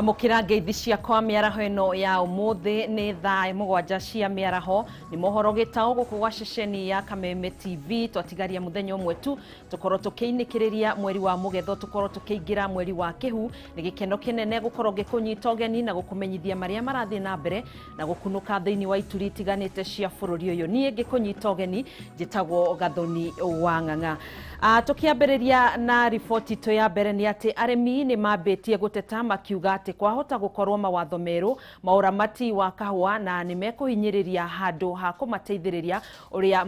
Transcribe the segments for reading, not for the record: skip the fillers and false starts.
Amũkĩra ngeithi ciakwa mĩaraho ĩno ya ũmũthĩ. Nĩ thaa 7 cia mĩaraho, nĩ mohoro gĩtaũ gũkũ gwa ceceni ya Kameme TV. Twatigaria mũthenya ũmwe tu tũkorwo tũkĩinĩkĩrĩria mweri wa mũgetho, tũkorwo tũkĩingĩra mweri wa kĩhu. Nĩ gĩkeno kĩnene gũkorwo ngĩkũnyita ũgeni na gũkũmenyithia marĩa marathiĩ na mbere na gũkunũka thĩinĩ wa ituri itiganĩte cia bũrũri ũyũ. Niĩ ngĩkũnyita ũgeni njĩtagwo Gathoni wa Ng'ang'a. Tũkĩambĩrĩria na riboti itũ ya mbere nĩ atĩ arĩmi nĩ mambĩtie gũteta makiuga atĩ kwahota gũkorwo mawatho merũ ma ũramati wa kahũa na nĩ mekũhinyĩrĩria handũ ha kũmateithĩrĩria ũrĩa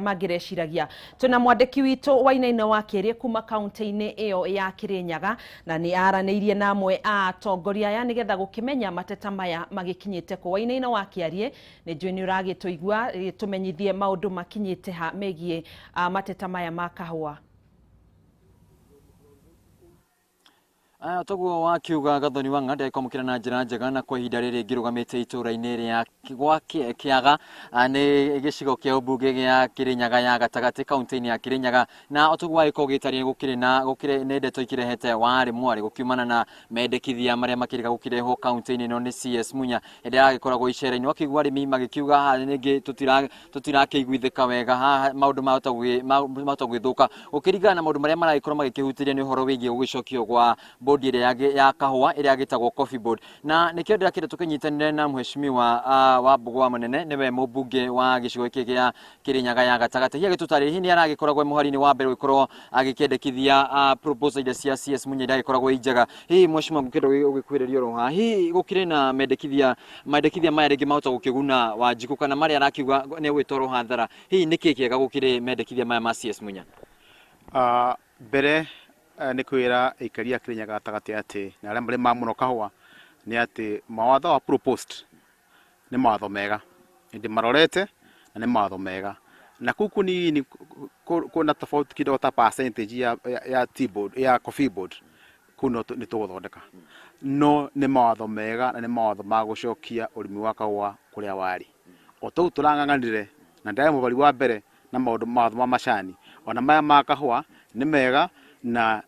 mangĩreciragia. Twĩna mwandĩki witũ Wainaina wa Kĩrĩ kuma kaunti-inĩ ĩyo ya Kĩrĩnyaga, na nĩ aranĩirie na amwe a atongoria aya nĩgetha gũkĩmenya mateta maya magĩkinyĩte kũ. Wainaina wa Kĩarie, nĩ njũĩ nĩ ũragĩtũigua, tũmenyithie maũndũ makinyĩte ha megiĩ mateta maya ma kahũa. Aya toguo wakiuga Gathoni wa Ng'anda ikwamũkĩra na njĩra njega, na kwa ihinda rĩrĩ ngĩrũgamĩte itũũra-inĩ rĩa gwa Kĩaga, nĩ gĩcigo kĩa ũmbunge gĩa Kĩrĩnyaga ya gatagatĩ kaunti-inĩ ya Kĩrĩnyaga, na otoguo wagĩkorwo ũgĩtarĩria gũkĩrĩ na gũkĩrĩ nĩ ndeto ikĩrehete warĩ mwarĩ gũkiumana na mendekithia marĩa makĩrĩga gũkĩrehwo kaunti-inĩ ĩno nĩ CS Munya hĩndĩ ĩrĩa agĩkoragwo icera-inĩ. Wakĩigua arĩmi magĩkiuga haha rĩngĩ tũtirakĩiguithĩka wega, haha maũndũ mahota gũgĩthũka gũkĩringana na maũndũ marĩa maragĩkorwo magĩkĩhutĩria nĩ ũhoro wĩgiĩ gũgĩcokio gwa bodi ĩrĩa ya kahũa ĩrĩa ĩgĩtagwo Coffee Board. Na nĩkĩo ndĩrakĩenda tũkĩnyitanĩre na mheshimiwa wa Mbũgũa Mũnene, nĩwe mũmbunge wa gĩcigo gĩkĩ gĩa Kĩrĩnyaga ya gatagatĩ. Hihi agĩtũtarĩria, hihi nĩ aragĩkoragwo mũhari-inĩ wa mbere gũgĩkorwo agĩkĩendekithia proposal iria cia CS Munya iria agĩkoragwo i njega. Hihi mheshimiwa, ngũkĩenda ũgĩkuhĩrĩria oro haha, hihi gũkĩrĩ na mendekithia maya rĩngĩ mahota gũkĩguna Wanjikũ kana marĩa arakiuga nĩ egwĩtwarwo hathara, hihi nĩkĩ kĩega gũkĩrĩ mendekithia maya ma CS Munya? Mbere nĩ kwĩra aikari a Kĩrĩnyaga gatagatĩ atĩ na arĩa marĩmaga mũno kahũa nĩ atĩ mawatho wa proposed nĩ mawatho mega, ndĩmarorete na nĩ mawatho mega, na kũu kũnini kwĩna tofauti kidogo ta percentage ya tea board, ya coffee board, kũu no nĩ tũgũthondeka, no nĩ mawatho mega na nĩ mawatho ma gũcokia ũrĩmi wa kahũa kũrĩa warĩ. O tou tũrang'ang'anire na ndarĩ mũbari wa mbere na maũndũ mawatho ma macani, ona maya ma kahũa nĩ mega na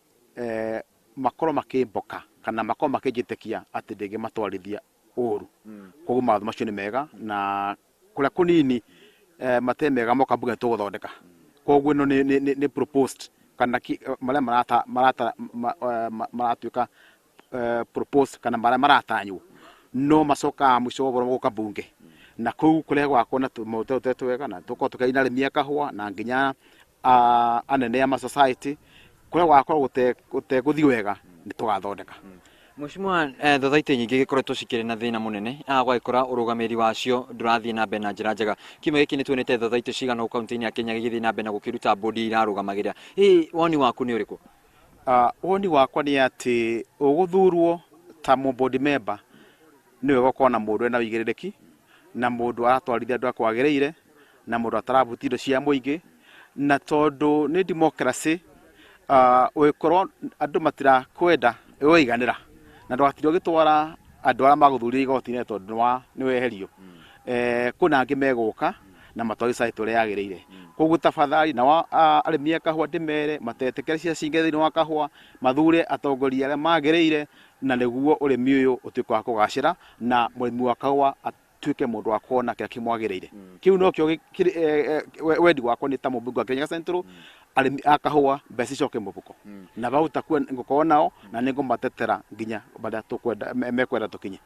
makorwo makĩmboka kana makorwo makĩnjĩtĩkia atĩ ndĩngĩmatwarithia ũru. Koguo mawatho macio nĩ mega na kũrĩa kũnini mate mega moka mbunge tũgũthondeka. Koguo ĩno nĩ proposed kana marĩa maratuĩka proposed kana marĩa maratanywo no macokaga mũico wa ũhoro gũka mbunge, na kũu kũrĩa gwakorwo na tũmaũndũ twega na tũkorwo tũkĩaria na arĩmi a kahũa na nginya anene a ma society, kũrĩa gwakorwo gũtegũthiĩ wega nĩ tũgathondeka. Mheshimiwa, thothaitĩ nyingĩ gĩkoretwo cikĩrĩ na thĩna mũnene, gwagĩkora ũrũgamĩrĩri wacio ndũrathiĩ na mbere na njĩra njega. Kiumia gĩkĩ nĩ tuonete thothaitĩ cigana ũũ kaunti-inĩ ya Kenya gĩgĩthiĩ na mbere na gũkĩruta bodi irarũgamagĩrĩra. Hihi woni waku nĩ ũrĩkũ? Woni wakwa nĩ atĩ ũgũthurwo ta board member nĩ wega ũkorwo na mũndũ ena ũigĩrĩrĩki na mũndũ aratwarithia andũ akwagĩrĩire na mũndũ atarabutia indo cia mũingĩ, na tondũ nĩ democracy, ũgĩkorwo andũ matirakwenda wĩiganĩra na ndũgatirwo ũgĩtwara andũ arĩa magũthurire igoti-inĩ tondũ nĩ weherio. Kwĩna angĩ megũka na matware society ũrĩa yagĩrĩire. Koguo tafadhali na arĩmi a kahũa ndĩmere matetĩkĩre cia cingĩ thĩinĩ wa kahũa, mathure atongoria arĩa magĩrĩire na nĩguo ũrĩmi ũyũ ũtuĩke wa kũgacĩra na mũrĩmi wa kahũa atuĩke mũndũ wa kuona kĩrĩa kĩmwagĩrĩire. Kĩu nokĩo wendi wakwa nĩ ta mũmbunge wa Kĩrĩnyaga Central, arĩmi a kahũa mbeca icoke mũhuko na vau takuo ngũkorwo nao na nĩ ngũmatetera nginya barĩa tũkwenda mekwenda tũkinye.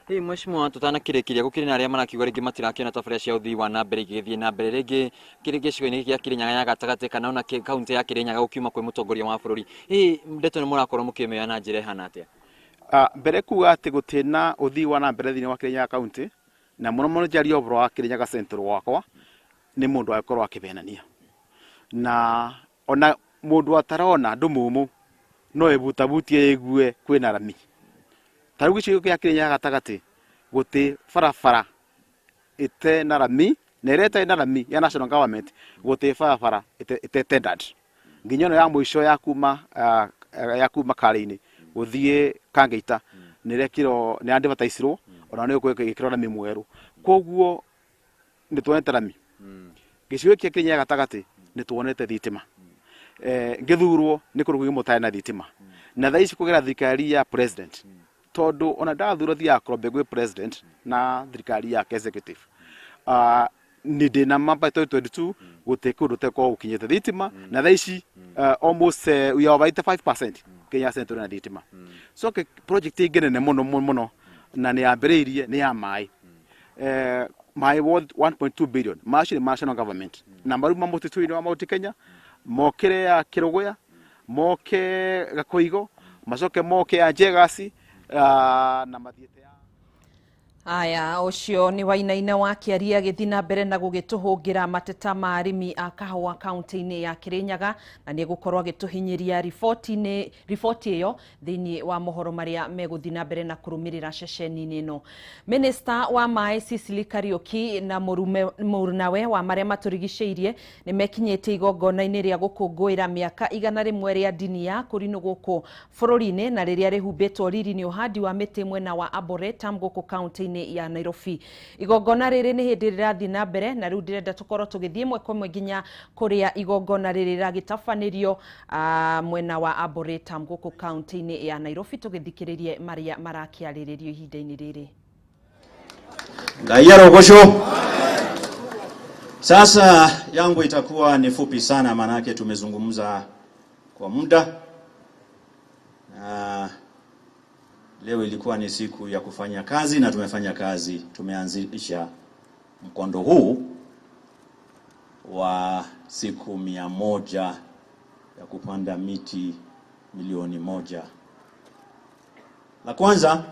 Hihi mheshimiwa, tũtanakĩrĩkĩria gũkĩrĩ na arĩa marakiuga rĩngĩ matirakĩona tabarĩra cia ũthii wa na mbere igĩgĩthiĩ na mbere rĩngĩ kĩrĩ gĩcigo-inĩ gĩa Kĩrĩnyaga ya gatagatĩ kana ona kaunti ya Kĩrĩnyaga gũkiuma kwĩ mũtongoria wa bũrũri, hihi ndeto nĩ mũrakorwo mũkĩmĩoya na njĩra ĩhana atĩa? Mbere kuga atĩ gũtirĩ na ũthii wa na mbere thĩinĩ wa Kĩrĩnyaga kaunti, na mũno mũno njarie ũhoro wa Kĩrĩnyaga Central wakwa, nĩ mũndũ agĩkorwo akĩbenania na ona mũndũ atarona ndũmũmũ no ĩbutabutie ĩgue kwĩna rami. Ta rĩu gĩcigo gĩa Kĩrĩnyaga gatagatĩ gũtĩ barabara ĩte na rami, na ĩrĩa ĩtarĩ na rami ya national government gũtĩ barabara ĩte tendered nginya ĩno ya mũico ya kuma Karĩ-inĩ gũthiĩ Kangeita nĩ ĩrekirwo, nĩ advertisirwo ona nĩ ĩgwĩkĩrwo rami mwerũ. Koguo nĩ tuonete rami gĩcigo gĩkĩ Kĩrĩnyaga gatagatĩ, nĩ tuonete thitima. Ngĩthurwo nĩ kũndũ kũngĩ mũtarĩ na thitima. Na thaa ici kũgerera thirikari ya president, tondũ ona ndathurwo thiaga kũrombe gwĩ president na thirikari yake executive, nĩ ndĩna ma by 2022 gũtirĩ kũndũ tũkorwo gũkinyĩte thitima. Na thaa ici almost we are over 85% Kenya Central na thitima. So project ĩngĩ nene mũno mũno mũno na nĩ yambĩrĩirie nĩ ya maĩ, maĩ worth 1.2 billion. Macio nĩ national government na maruma mũtitũ-inĩ wa Mount Kenya, mokĩre ya Kĩrũgũya, moke Gakũigo, macoke moke ya Njegasi, na mathiĩte ya Aya, ũcio nĩ Wainaina wa kĩaria agĩthiĩ na mbere na gũgĩtũhũngĩra mateta ma arĩmi a kahũa kaunti-inĩ ya Kĩrĩnyaga, na nĩ egũkorwo agĩtũhinyĩria riboti-inĩ riboti ĩyo thĩinĩ wa mohoro marĩa megũthiĩ na mbere na kũrũmĩrĩra ceceni-inĩ ĩno. Minista wa maĩ Sicily Kariuki na mũrunawe wa marĩa matũrigicĩirie nĩ mekinyĩtie igongona-inĩ rĩa gũkũngũĩra mĩaka 100 rĩa ndini ya Kũrinũ gũkũ bũrũri-inĩ, na rĩrĩa rĩhumbĩtwo riri nĩ ũhandi wa mĩtĩ mwena wa Arboretum gũkũ kaunti-inĩ ya Nairobi. Igongona rĩrĩ nĩ hĩndĩ rĩrathiĩ na mbere, na rĩu ndĩrenda tũkorwo tũgĩthiĩ ĩmwe kwa ĩmwe nginya kũrĩa igongona rĩrĩ rĩragĩtabanĩrio mwena wa Arboretum gũkũ kaunti-inĩ ya Nairobi, tũgĩthikĩrĩrie marĩa marakĩarĩrĩrio ihinda-inĩ rĩrĩ. Ngai arogocwo. Sasa yangu itakuwa ni fupi sana, maanake tumezungumza kwa muda na leo ilikuwa ni siku ya kufanya kazi na tumefanya kazi. Tumeanzisha mkondo huu wa siku 100 ya kupanda miti 1,000,000. La kwanza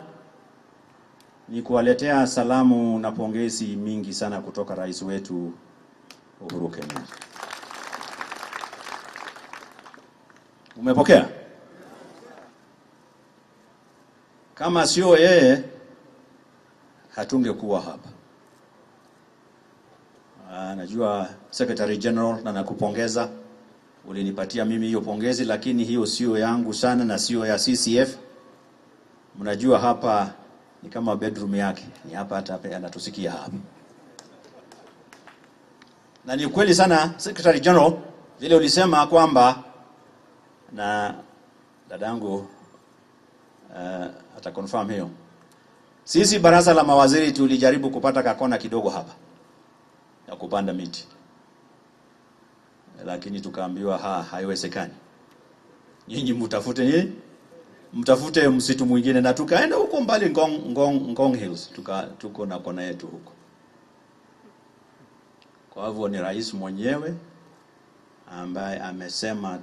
ni kuwaletea salamu na pongezi mingi sana kutoka rais wetu Uhuru Kenyatta. Umepokea? Kama sio yeye hatungekuwa hapa. Najua Secretary General, na nakupongeza, ulinipatia mimi hiyo pongezi, lakini hiyo sio yangu sana na sio ya CCF. Mnajua hapa ni kama bedroom yake, ni hapa hata anatusikia hapa. Na ni kweli sana Secretary General, vile ulisema kwamba, na dadangu ata confirm hiyo. Sisi baraza la mawaziri tulijaribu kupata kakona kidogo hapa ya kupanda miti, lakini tukaambiwa haiwezekani, nyinyi mtafute nini? Mtafute msitu mwingine. Na tukaenda huko mbali Ngong Hills, tuko na kona yetu huko. Kwa hivyo ni rais mwenyewe ambaye amesema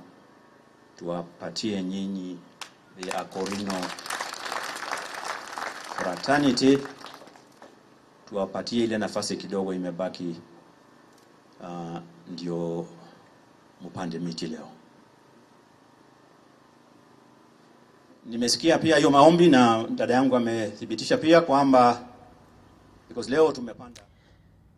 tuwapatie nyinyi the Akorino fraternity, tuwapatie ile nafasi kidogo imebaki, ndio mpande miti leo. Nimesikia pia hiyo maombi na dada yangu amethibitisha pia kwamba because leo tumepanda.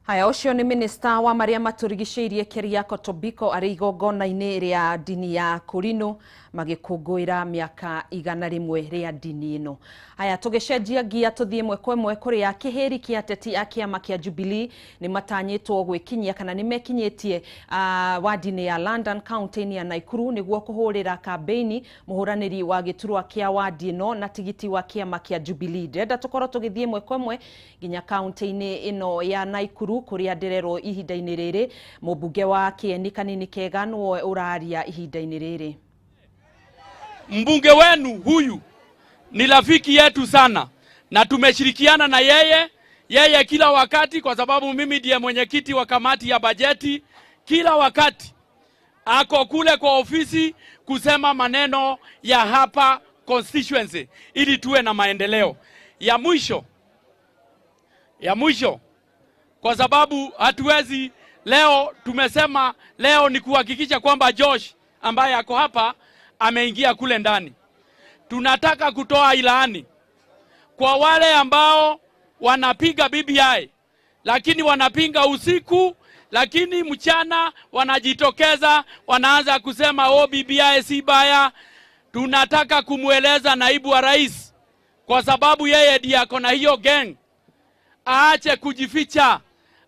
Haya, ũcio nĩ minista wa marĩa matũrigicĩirie Keriako Tobiko arĩ igongona-inĩ rĩa ndini ya Kũrinũ magĩkũngũĩra mĩaka 100 rĩa ndini ĩno. Haya, tũgĩcenjia ngia tũthiĩ ĩmwe kwa ĩmwe kũrĩa kĩhĩri kĩa ateti a kĩama kĩa Jubilee nĩ matanyĩtwo gwĩkinyia kana nĩ mekinyĩtie wadi-inĩ ya London kaunti-inĩ ya Nakuru nĩguo kũhũrĩra kambĩini mũhũranĩri wa gĩturwa kĩa wadi ĩno na tigiti wa kĩama kĩa Jubilee. Ndĩrenda tũkorwo tũgĩthiĩ ĩmwe kwa ĩmwe nginya kaunti-inĩ ĩno ya Nakuru kũrĩa ndĩrerwo ihinda-inĩ rĩrĩ mũmbunge wa Kĩeni Kanini Kega nĩwe ũraria ihinda-inĩ rĩrĩ. Mbunge wenu huyu ni rafiki yetu sana na tumeshirikiana na yeye kila wakati, kwa sababu mimi ndiye mwenyekiti wa kamati ya bajeti. Kila wakati ako kule kwa ofisi kusema maneno ya hapa constituency ili tuwe na maendeleo. Ya mwisho, kwa sababu hatuwezi leo, tumesema leo ni kuhakikisha kwamba Josh ambaye ako hapa ameingia kule ndani. Tunataka kutoa ilani kwa wale ambao wanapiga BBI, lakini wanapinga usiku, lakini mchana wanajitokeza wanaanza kusema oh, BBI si baya. Tunataka kumueleza naibu wa rais, kwa sababu yeye ndiye ako na hiyo gang, aache kujificha,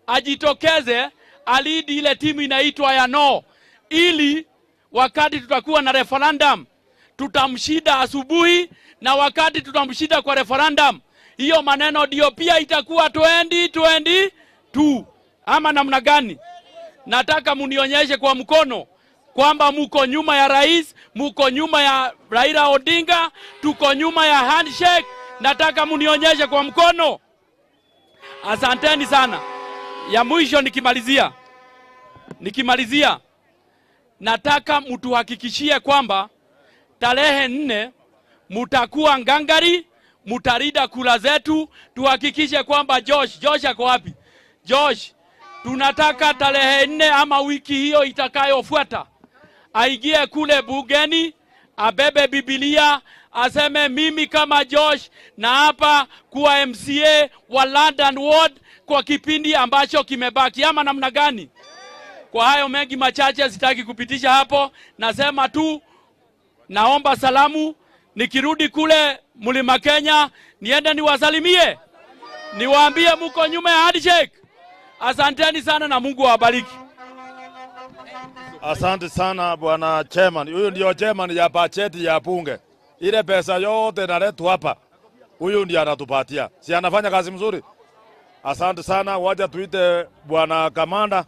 ajitokeze, alidi ile timu inaitwa ya no, ili wakati tutakuwa na referendum Tutamshinda asubuhi, na wakati tutamshinda kwa referendum, hiyo maneno ndio pia itakuwa 2022 ama namna gani? Nataka munionyeshe kwa mkono kwamba muko nyuma ya rais, muko nyuma ya Raila Odinga, tuko nyuma ya handshake. Nataka munionyeshe kwa mkono. Asanteni sana. Ya mwisho nikimalizia, nataka mtuhakikishie kwamba tarehe 4 mutakuwa ngangari, mutarida kura zetu, tuhakikishe kwamba Josh ako wapi? Josh, tunataka tarehe 4 ama wiki hiyo itakayofuata aingie kule bungeni, abebe Biblia, aseme mimi kama Josh na hapa kuwa MCA wa London Ward kwa kipindi ambacho kimebaki, ama namna gani? Kwa hayo mengi machache sitaki kupitisha hapo, nasema tu naomba salamu, nikirudi kule Mlima Kenya niende niwasalimie, niwaambie muko nyuma ya handshake. Asanteni sana na Mungu awabariki. Asante sana bwana chairman. Huyu ndio chairman ya bajeti ya bunge. Ile pesa yote inaletwa hapa, huyu ndiye anatupatia. Si anafanya kazi mzuri? Asante sana, wacha tuite bwana kamanda.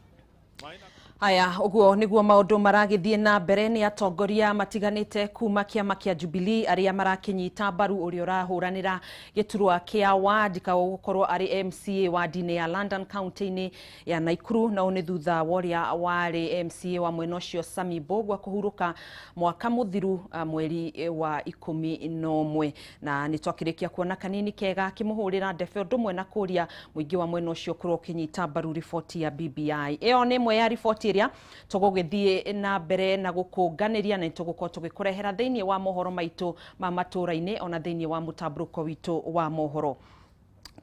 Haya, uguo niguo maundu maragithie na mbere ni atongoria matiganite kuma kiama kia Jubilee aria marakinyita mbaru uria urahuranira giturwa kia ward ka gukorwo ari MCA ward-ini ya London County-ini ya Nakuru, na ni thutha wa uria wari MCA wa mwena ucio Sami Mbugua kuhuruka mwaka muthiru mweri wa 11, na ni twakirikia kuona kanini kega akimuhurira ndebe undu mwe na kuria muingi wa mwena ucio kurwo ukinyita mbaru riboti ya BBI. Iyo ni imwe ya riboti ĩrĩa tũgũgĩthiĩ na mbere na gũkũnganĩria na tũgũkorwo tũgĩkũrehera thĩinĩ wa mohoro maitũ ma matũra-inĩ ona thĩinĩ wa mũtambũrũko witũ wa mohoro.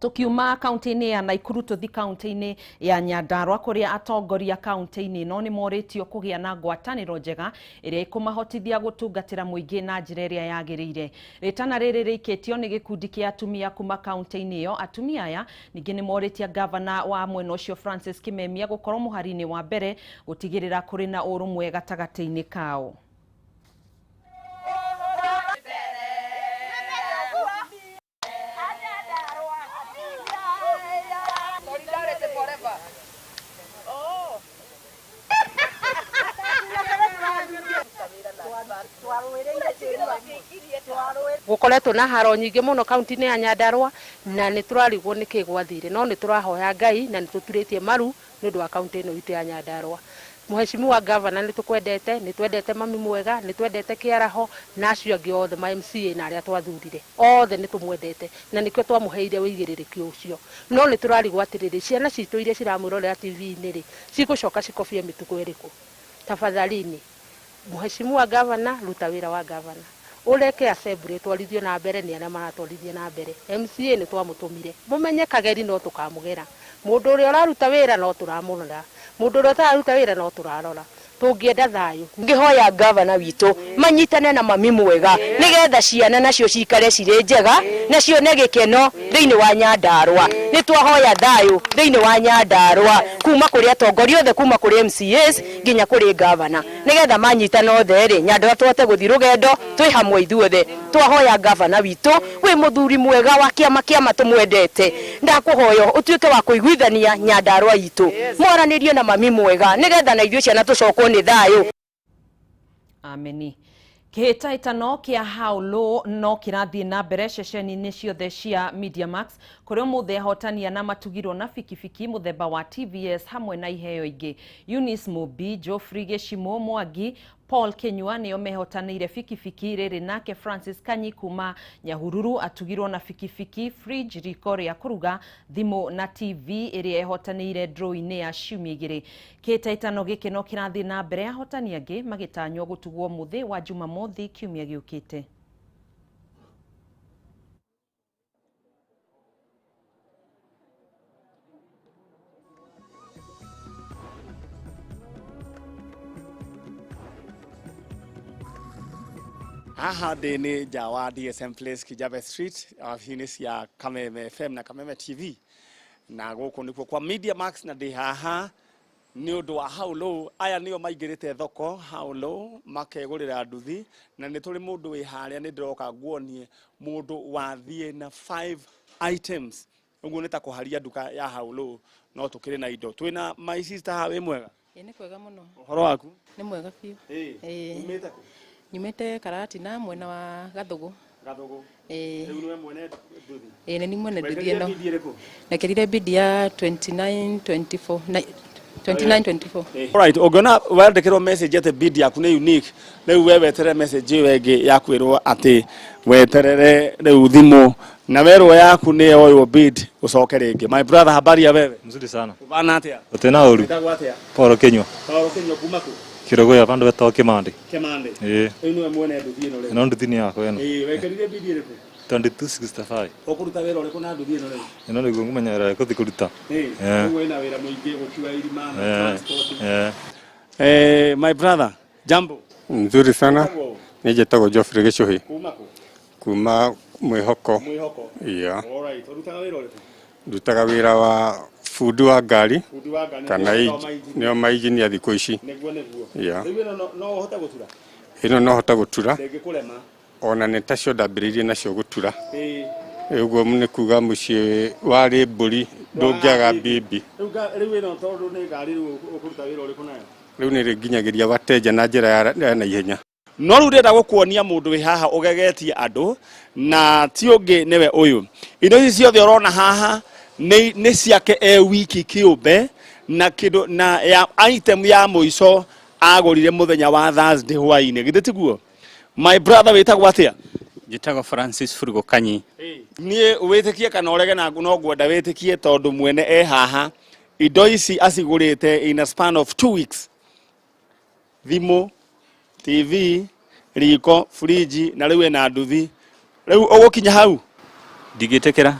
Tukiuma kaunti-inĩ ya Nakuru tũthi kaunti-inĩ ya Nyandarua kũrĩa atongoria kaunti-inĩ ĩno nĩ morĩtio kũgĩa na ngwatanĩro njega ĩrĩa ĩkũmahotithia gũtungatĩra mũingĩ na njĩra ĩrĩa yagĩrĩire. Rĩtana rĩrĩ rĩikĩtio nĩ gĩkundi kĩa atumia kuma kaunti-inĩ ĩyo. Atumia aya ningĩ nĩ morĩtie gavana wa mwena ũcio Francis Kimemia gũkorwo mũhari-inĩ wa mbere gũtigĩrĩra kũrĩ na ũrũmwe gatagatĩ-inĩ kao. Gukoretwo na haro nyingĩ mũno kaunti-inĩ ya Nyandarua na nĩ tũrarigwo nĩ kĩ gwathire, no nĩ tũrahoya Ngai na nĩ tũturĩtie maru nĩ ũndũ wa kaunti ĩno itũ ya Nyandarua. Mheshimiwa Governor, nĩ tũkwendete, nĩ twendete mami mwega, nĩ twendete kĩaraho na acio angĩ othe ma MCA na arĩa twathurire othe nĩ tũmwendete na nĩkĩo twamũheire ũigĩrĩrĩki ũcio. No nĩ tũrarigwo atĩrĩrĩ, ciana citũ iria ciramwĩrorera TV-inĩ rĩ, cigũcoka cikobie mĩtugo ĩrĩkũ? Tafadhalini Mheshimiwa Governor, ruta wĩra wa Governor, ureke assembly twarithio na mbere ni aria maratwarithia na mbere. MCA ni twamutumire, mumenye kageri no tukamugera, mundu uria uraruta wira no turamurora, mundu uria utararuta wira no turarora. Tungienda thayu. Ngihoya gavana witũ manyitane na mami mwega nigetha ciana nacio cikare cirĩ njega na cione gĩkeno thĩinĩ wa Nyandarua. Nĩ twahoya thayu thĩinĩ wa Nyandarua kuma kũrĩ atongoria othe, kuma kũrĩ MCAs nginya kũrĩ gavana, nigetha manyitana othe rĩ Nyandarua tũhote gũthiĩ rũgendo twĩ hamwe ithuothe. Twahoya gavana witũ wĩ mũthuri mwega wa kĩama kĩama tũmwendete, ndakũhoya ũtuĩke wa kũiguithania Nyandarua itũ, mwaranĩrie na mami mwega nigetha na ithuĩ ciana tũcokwo nĩ thayũ. Ameni. Kĩhĩtahĩtano kĩa How Low no kĩrathiĩ na mbere ceceni-inĩ ciothe cia Media Max kũrĩa ũmũthĩ ahotani na matugirwo na bikibiki mũthemba wa TVS hamwe na iheo ingĩ. Eunice Mubi, Geoffrey Gĩcimo Mwangi, Paul Kinyua nĩo mehotanĩire bikibiki rĩrĩ, nake Francis Kanyi kuma Nyahururu atugirwo na bikibiki, fridge, riko rĩa kũruga, thimũ na TV ĩrĩa ĩhotanĩire draw-inĩ ya ciumia igĩrĩ. Kĩhĩtahĩtano gĩkĩ no kĩrathiĩ na mbere, ahotani angĩ magĩtanywo gũtugwo mũthĩ wa Jumamothi kiumia gĩũkĩte. Haha ndĩ nĩ nja wa DSM Place Kijabe Street, wabici-inĩ cia Kameme FM na Kameme TV, na gũkũ nĩkuo kwa Media Max, na ndĩ haha Nĩ ũndũ wa How Low. Aya nĩo maingĩrĩte thoko How Low makegũrĩra nduthi, na nĩ tũrĩ mũndũ wĩ harĩa, nĩ ndĩroka nguonie mũndũ wathiĩ na 5 items. Ũguo nĩ ta kũharia nduka ya How Low, no tũkĩrĩ na indo. Twĩna my sister haha, wĩ mwega? Ĩ, nĩ kwega mũno. Ũhoro waku? Nĩ mwega biũ. Ĩ, umĩte kũ? Nyumĩte Karatina, mwena wa Gathugu. Gathugu. Ĩ. Rĩu nĩwe mwene nduthi? Ĩ, nĩ niĩ mwene nduthi Wekĩrire ĩno. bidi ĩrĩkũ? Ndekĩrire bidi ya 29 24 29 24. Alright, ũngĩona wandĩkĩrwo message atĩ bid yaku nĩ unique, rĩu we weterere message ĩyo ĩngĩ ya kwĩrwo atĩ weterere rĩu thimũ na werwo yaku nĩ yoywo bid, ũcoke rĩngĩ. My brother, habari ya wewe? Mzuri sana. Ũbana atĩa? Utena uru. Wĩtagwo atĩa? Paul Kinyua. Paul Kinyua kuma kũ? Kirogoya, vandu betagwo Kimandi. Kĩmandĩ. Ĩĩ. Rĩu nĩwe mwene nduthi ĩno rĩu? Ĩno nduthi nĩ yakwa ĩno. Ĩĩ, wekĩrire bid ĩrĩkũ? 2265. Ũkũruta wĩra ũrĩkũ na nduthi ĩno rĩu? Ĩno nĩguo ngũmenyerera gũthiĩ kũruta. Ĩĩ, Eh. ũguo ĩna wĩra mũingĩ, gũkua irima na Eh. transport. Eh. My brother, jambo. Nzuri sana. Wĩtagwo ũ? Nĩ njĩtagwo Geoffrey Gĩcũhĩ. Kuma kũ? Kuma Mwĩhoko. Mwĩhoko. Yeah. Alright, ũrutaga wĩra ũrĩkũ? Ndutaga wĩra wa bundi wa ngari. Bundi wa ngari, kana nĩo mainjinia. Nĩo mainjinia thikũ ici. Nĩguo. Yeah. Rĩu ĩno no ũhote gũtura? Ĩno no hote gũtura. Ndĩngĩkũrema? Ona nĩ tacio ndambĩrĩirie nacio gũtura. Ĩĩ. Ũguo nĩ kuga mũciĩ warĩ mbũri ndũngĩaga mbimbi. Rĩu ĩno tondũ nĩ ngari, rĩu ũkũruta wĩra ũrĩkũ nayo? Rĩu nĩ rĩnginyagĩria wateja na njĩra ya naihenya. No rĩu ndĩrenda gũkuonia mũndũ wĩ haha ũgegetie andũ, na ti ũngĩ nĩwe ũyũ. Indo ici ciothe ũrona haha nĩ ciake e wiki kĩũmbe, na kĩndũ na ya item ya mũico agũrire mũthenya wa Thursday hwainĩ. Githĩ tiguo? My brother, wĩtagwo atĩa? Njĩtagwo Francis Furugo Kanyi. Niĩ wĩtĩkie kana ũrege, na no ngwenda wĩtĩkie tondũ mwene e haha. Indo ici acigũrĩte in a span of 2 weeks: thimũ, TV, riko, friji, na rĩu ena nduthi. Rĩu ũgũkinya hau? Ndingĩtĩkĩra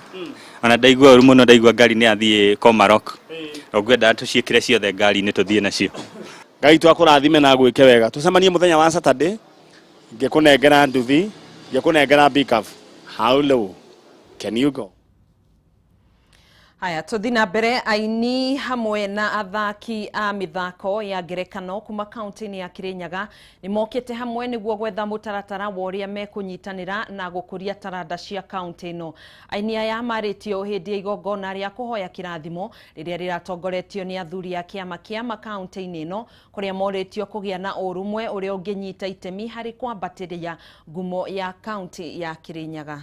ona, ndaigua ũru mũno. Ndaigua ngari nĩ athiĩ Komarok, ũngwendaga tũciĩkĩre ciothe ngari-inĩ tũthiĩ nacio. Ngai twakũrathime na gwĩke wega. Tũcemanie mũthenya wa Saturday ngĩkũnengera nduthi, ngĩkũnengera pickup. How low can you go? Haya, tuthi na mbere. Aini hamwe na athaki a mithako ya ngerekano kuma kaunti-inĩ ya Kirinyaga nĩ mokĩte hamwe nĩguo gwetha mũtaratara wa ũrĩa mekũnyitanĩra na gũkũria taranda cia kaunti ĩno. Aini aya marĩtio hĩndĩ ya igongona rĩa kũhoya kĩrathimo rĩrĩa rĩratongoretio nĩ athuri a kĩama kĩa makaunti-inĩ ĩno, kũrĩa morĩtio kũgĩa na ũrũmwe ũrĩa ũngĩnyita itemi harĩ kwambatĩria ngumo ya kaunti ya Kirinyaga.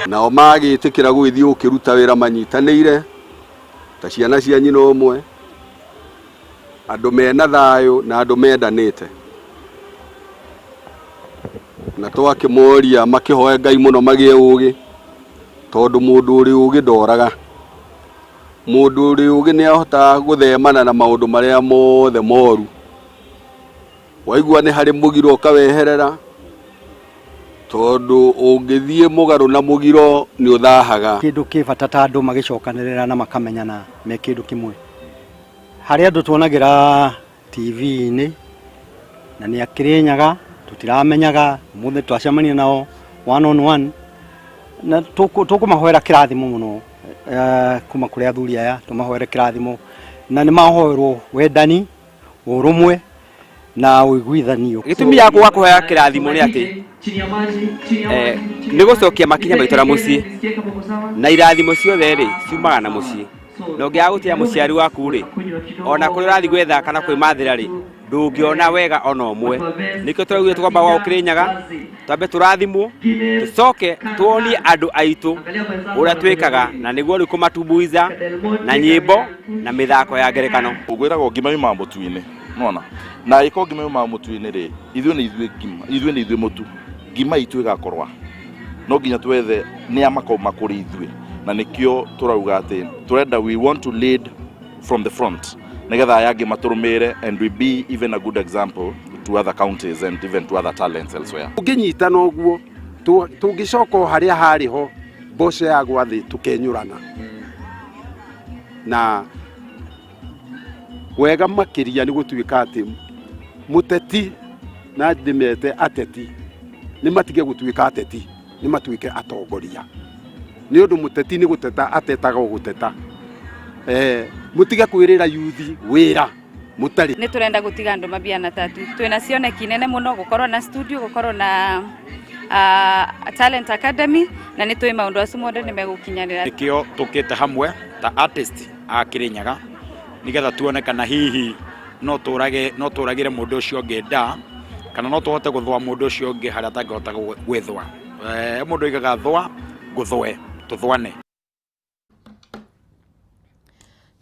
Nao magĩtĩkĩra gũgĩthiĩ gũkĩruta wĩra manyitanĩire ta ciana cia nyina ũmwe, andũ mena thayũ na andũ mendanĩte, na twakĩmoria makĩhoe Ngai mũno magĩe ũgĩ, tondũ mũndũ ũrĩ ũgĩ ndoraga. Mũndũ ũrĩ ũgĩ nĩ ahotaga gũthemana na maũndũ marĩa mothe moru. Waigua nĩ harĩ mũgiro, ũkaweherera, tondũ ũngĩthiĩ mũgarũ na mũgiro nĩ ũthahaga. Kĩndũ kĩ bata ta andũ magĩcokanĩrĩra na makamenyana me kĩndũ kĩmwe. Harĩ andũ tuonagĩra TV-inĩ na nĩ akĩrĩnyaga tũtiramenyaga, ũmũthĩ twacemania nao one on one na tũkũmahoera kĩrathimo mũno kuma kũrĩ athuri aya. Tũmahoere kĩrathimo na nĩ mahoerwo wendani, ũrũmwe na ũiguithanio. Gĩtũmi ya kwaga kũhoya kĩrathimo nĩ atĩ nĩ gũcokia makinya maitũ na mũciĩ, na irathimo ciothe rĩ ciumaga na mũciĩ, na ũngĩaga gũtĩa mũciari waku rĩ, ona kũrĩa ũrathiĩ gwetha kana kwĩmathĩra rĩ, ndũngĩona wega ona ũmwe. Nĩkĩo tũraugire twamba gwa Kĩrĩnyaga twambe tũrathimwo, tũcoke tuonie andũ aitũ ũrĩa twĩkaga, na nĩguo rĩu kũmatumbuiza na nyĩmbo na mĩthako ya ngerekano. Ũgwĩragwo ngima yumaga mũtu-inĩ, nona na ĩkorwo ngima yumaga mũtu-inĩ rĩ, ithuĩ nĩ ithuĩ ngima, ithuĩ nĩ ithuĩ mũtu, ngima itũ ĩgakorwa no nginya twethe nĩ a makauma kũrĩ ithuĩ, na nĩkĩo tũrauga atĩ tũrenda, we want to lead from the front, nĩgetha aya angĩ matũrũmĩrĩre and we be even a good example to other counties and even to other talents elsewhere. Tũngĩnyitana ũguo, tũngĩcoka o harĩa harĩ ho. Mboco yagwa thĩ tũkenyũrana na wega makĩria nĩ gũtuĩka atĩ mũteti na ndĩmete ateti nĩ matige gũtuĩka ateti, nĩ matuĩke atongoria, nĩ ũndũ mũteti nĩ gũteta atetaga o gũteta. Mũtige kwĩrĩra yuthi wĩra mũtarĩ. Nĩ tũrenda gũtiga andũ mabiana tatu twĩna cioneki nene mũno gũkorwo na studio, gũkorwo na talent academy, na nĩ tũĩ maũndũ acio mothe nĩ megũkinyanĩra. Nĩkĩo tũkĩte hamwe ta artist a Kirinyaga nĩgetha tuone kana hihi no tũrage no tũragĩre mũndũ ũcio ũngĩ nda kana no tũhote gũthũa mũndũ ũcio ũngĩ harĩa atangĩhota gwĩthũa. Mũndũ oigaga thũa ngũthũe, tũthũane.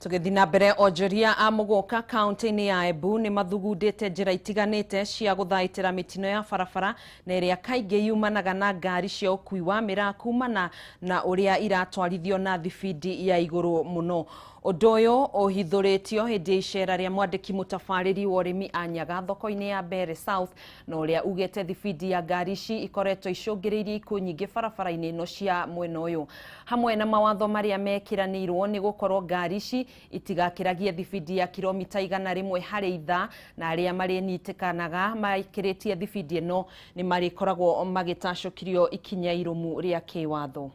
Tũgĩthiĩ na mbere, onjoria a mũgũka kaunti-inĩ ya Embu nĩ mathugundĩte njĩra itiganĩte cia gũthaitĩra mĩtino ya barabara na ĩrĩa kaingĩ yumanaga na ngari cia ũkui wa mĩraa kumana na ũrĩa iratwarithio na thibindi ya igũrũ mũno. Ũndũ ũyũ ũhithũrĩtio hĩndĩ ya icera rĩa mwandĩki mũtabarĩri wa ũrĩmi Anyaga thoko-inĩ ya Mbere South, na ũrĩa ugĩte thibindi ya ngari ici ikoretwo icũngĩrĩirie ikuũ nyingĩ barabara-inĩ ĩno cia mwena ũyũ, hamwe na mawatho marĩa mekĩranĩirwo nĩ gũkorwo ngari ici itigakĩragie thibindi ya kilomita 100 harĩ ithaa, na arĩa marĩnyitĩkanaga maikĩrĩtie thibindi ĩno nĩ marĩkoragwo magĩtacũkirio ikinya irũmu rĩa kĩwatho.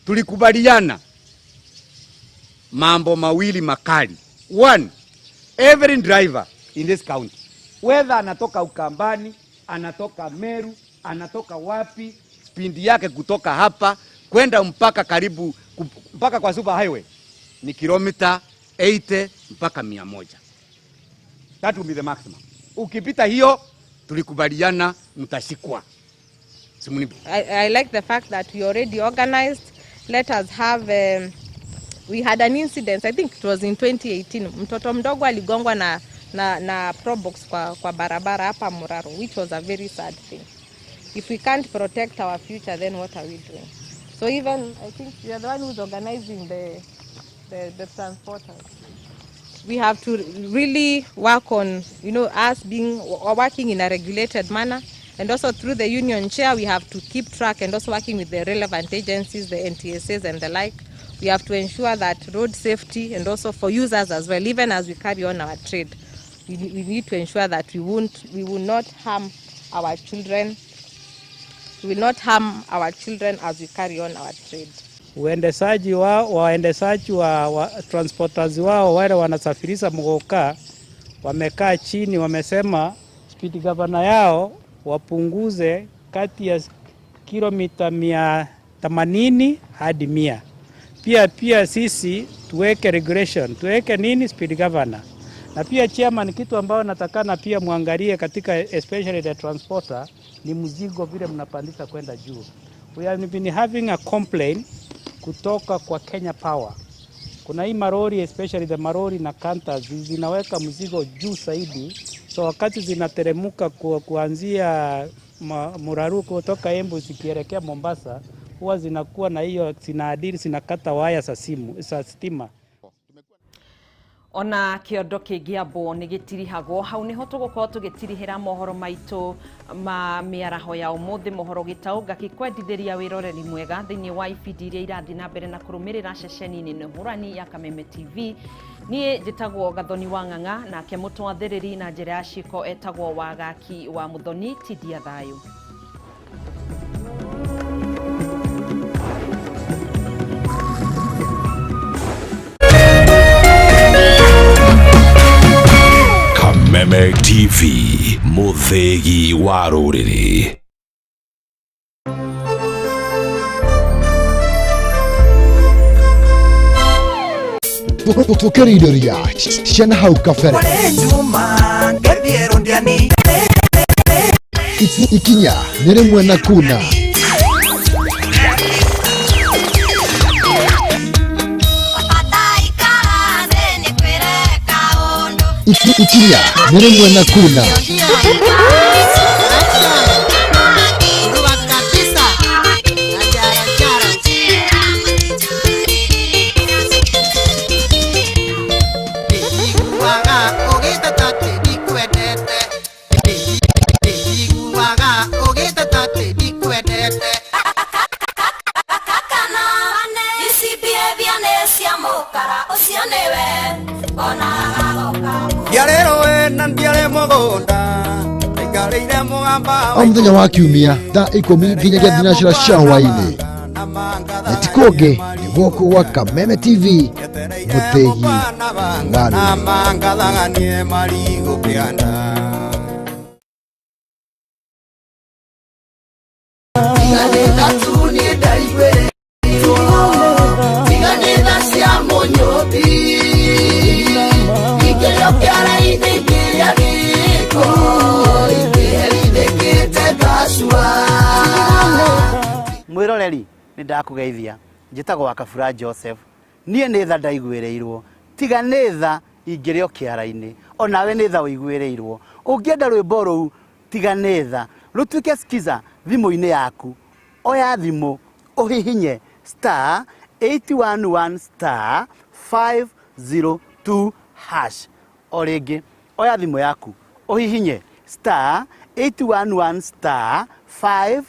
Tulikubaliana mambo mawili makali. One, every driver in this county, whether anatoka Ukambani, anatoka Meru, anatoka wapi, spindi yake kutoka hapa kwenda mpaka karibu mpaka kwa super highway ni kilomita 80 mpaka 100. That will be the maximum. Ukipita hiyo tulikubaliana mtashikwa. I like the fact that we already organized. Let us have we had an incident, I think it was in 2018. Mtoto mdogo aligongwa na Probox kwa barabara hapa Muraro, which was a very sad thing. If we can't protect our future, then what are we doing? So even, I think you are the one who's organizing the transporters. We have to really work on, you know, us being or working in a regulated manner. And also through the union chair, we have to keep track, and also working with the relevant agencies, the NTSAs and the like. We have to ensure that road safety, and also for users as well, even as we carry on our trade, we need to ensure that we will not harm our children. We will not harm our children as we carry on our trade. Waendeshaji wa transporters wao wale wanasafirisha mgoka wamekaa chini, wamesema speed governor yao wapunguze kati ya kilomita 180 hadi 100. Pia sisi tuweke regulation, tuweke nini speed governor. Na pia chairman, kitu ambao natakana pia muangalie katika especially the transporter ni mzigo vile mnapandisha kwenda juu. We have been having a complaint kutoka kwa Kenya Power. Kuna hii marori, especially the marori na cantas, zinaweka mzigo juu zaidi. So wakati zinateremuka kuanzia Muraru kutoka Embu zikielekea Mombasa, huwa zinakuwa na hiyo, zinaadiri, zinakata waya za simu, za stima. Ona kiondo kĩngĩambwo nĩ gĩtirihagwo. Hau nĩho tũgũkorwo tũgĩtirihĩra mohoro maitũ ma mĩaraho ya ũmũthĩ, mohoro gĩtaũ ngakĩkwendithĩria wĩroreri mwega thĩinĩ wa ibindi iria irathiĩ na mbere na kũrũmĩrĩra ceceni-inĩ nĩ ya Kameme TV. Niĩ njĩtagwo Gathoni wa Ng'ang'a, nake mũtwathĩrĩri na njĩra ya ciĩko etagwo Wagaki wa Mũthoni. Tindia thayũ. Kameme TV, mũthĩgi wa rũrĩrĩ. Tũkĩrĩrĩria ciana hau kabere. Ikinya nĩ rĩmwe na kuna. Ikinya nĩ rĩmwe na kuna. O mũthenya wa kiumia thaa 10 nginyagia thinacera cia hwaĩ-inĩ, na ti kũngĩ nĩ gũkũ gwa Kameme TV, mũthĩgi wa Mwiroreri, nĩ ndakũgeithia. Njĩtagwo Wakabura Joseph. Niĩ nĩ tha ndaiguĩrĩirwo, tiga nĩ tha ingĩrĩ o kĩara-inĩ. Onawe nĩ tha ũiguĩrĩirwo. Ũngĩenda rwĩmbo rũu tiga nĩ tha rũtuĩke skiza thimũ-inĩ yaku, oya thimũ ũhihinye star 811 star 502 hash. O rĩngĩ, oya thimũ yaku ũhihinye star 811 star 5